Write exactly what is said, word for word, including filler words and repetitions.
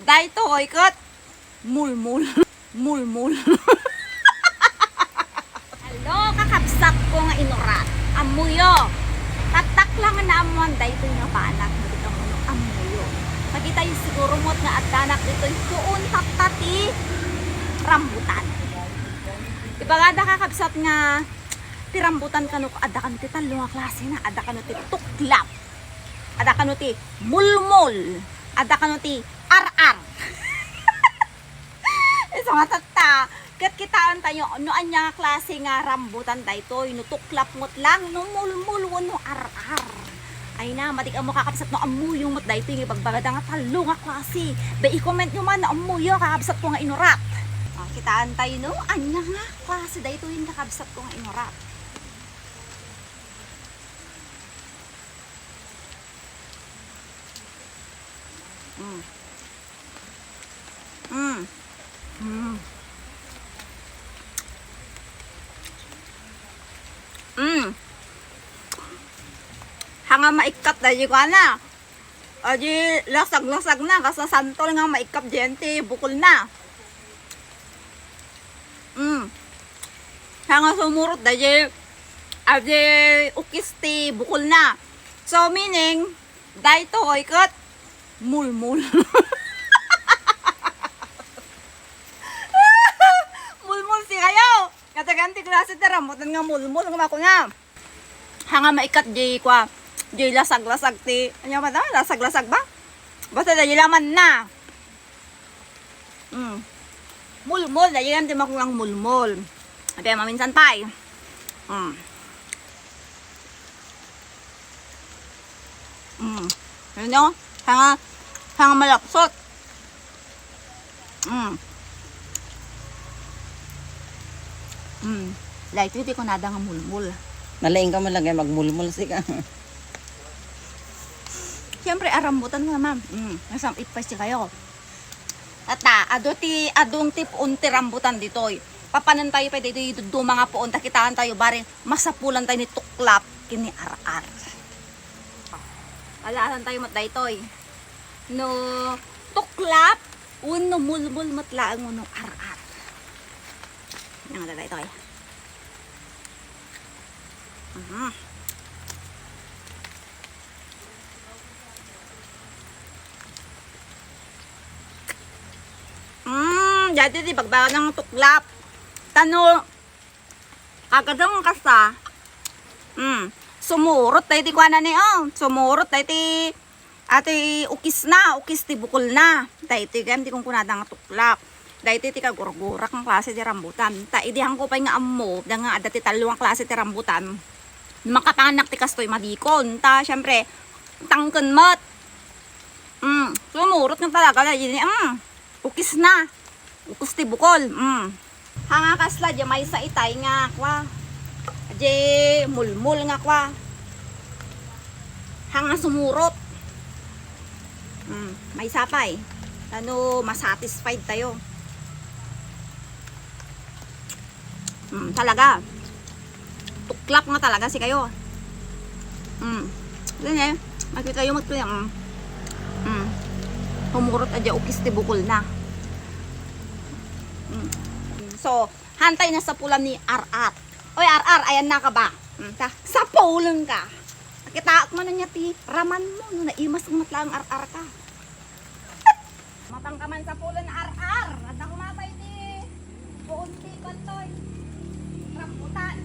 Daytoy ket mulmol. Mulmol. Hello, kakabsat ko nga inurat. Ammoyo. Tatta lang nga naammoan daytoy nga banag, no, di ka ammoyo. Nakitayo siguro met nga addanak ditoy puon tatta ti rambutan. Ibagada, kakabsat, nga ti rambutan kano, adda kano ti tallo nga klase na, adda kano ti tuklap, adda kano ti mulmol, adda kano ti ar-ar. Isu nga tatta, ket kitaentayo no ania nga klase nga rambutan daytoy, no tuklap met lang, no mulmol, wenno ar-ar. Ay na, madi ammo, kakabsat, no ammoyo met daytoy nga ibagbagada nga tallo nga klase. Bay, i-comment yo man no ammoyo, kakabsat ko nga inurat. Ah, kitaentayo no ania nga klase daytoy, kakabsat ko nga inurat. Mm. Mm. Mm. Mm. Hanga maikkat daydi kuana. Adi lasag-lasag na, kas nasantol nga maikkat diay ti bukol na. Mm. Hanga sumurot daydi, adi ukis ti bukol na. So, meaning, daytoy ket mulmol. Mulmol si kayo. Nga tagaan ti klase ti rambutan nga mulmol, nga makuna. Hanga maikkat di kua, di lasag-lasag ti, ania ba ta? Lasag-lasag ba? Basta di laman na. Mm. Mulmol, daydi ti makulang mulmol. Adi, maminsan pay. Mm. Mm. Ano? Hanga, hanga malapsot. Mm. Mm. Daytoy ti kunada nga mulmol. Nalaing ka man lang kay magmulmol sika. Siyempre, a rambutan nga, ma'am. Mm. Nasam-it pa si kayo. Ata, adu ti, adun ti puon ti rambutan ditoy. Papanentayo pay ditoy dudduma nga puon, ta kitaentayo, bari, masapulantayo ni tuklap ken ni ar-ar. Alaantayo met daytoy. No tuklap, wenno mulmol met laeng wenno ar-ar. Nga daytoy. Mhm. Mm, daytoy ti bagbagada nga tuklap. Ta no, kagadang kasta, mm, sumurot daydi kuana ni, oh, sumurot daydi, adi ukis na, ukis ti bukol na. Daytoy gayam ti kunkunada nga tuklap. Daytoy ti kagurgurak nga klase ti rambutan. Ta idi hanko pay nga ammo, da nga adda ti tallo nga klase ti rambutan. Makapanganak ti kastoy, madikon. Ta, siyempre, tangken met. Mm, sumurot nga talaga, daydi, mm, ukis na. Ukis ti bukol, mm. Hanga kasla, di maysa itay nga, kwa, di mulmol nga, kwa. Hanga sumurot. Mm, maysa pay. Ano, masatisfied tayo. Mm, talaga. Tuklap nga talaga si kayo. Mm. Yan eh. Makita yung magkuyang. Mm. Mm. Humurot a di ukis ti bukol na. Mm. So, hantay na sa pula ni Ar-ar. Oy, Ar-ar, ayan na ka ba? Mm, ta, sa puleng ka. Kita man niya ti raman mo, no, naimas ng matlang Ar-ar ka. Matang ka man sa pulong, Ar-ar. Adda koma pay ti puon ti kantoy. Rambutan.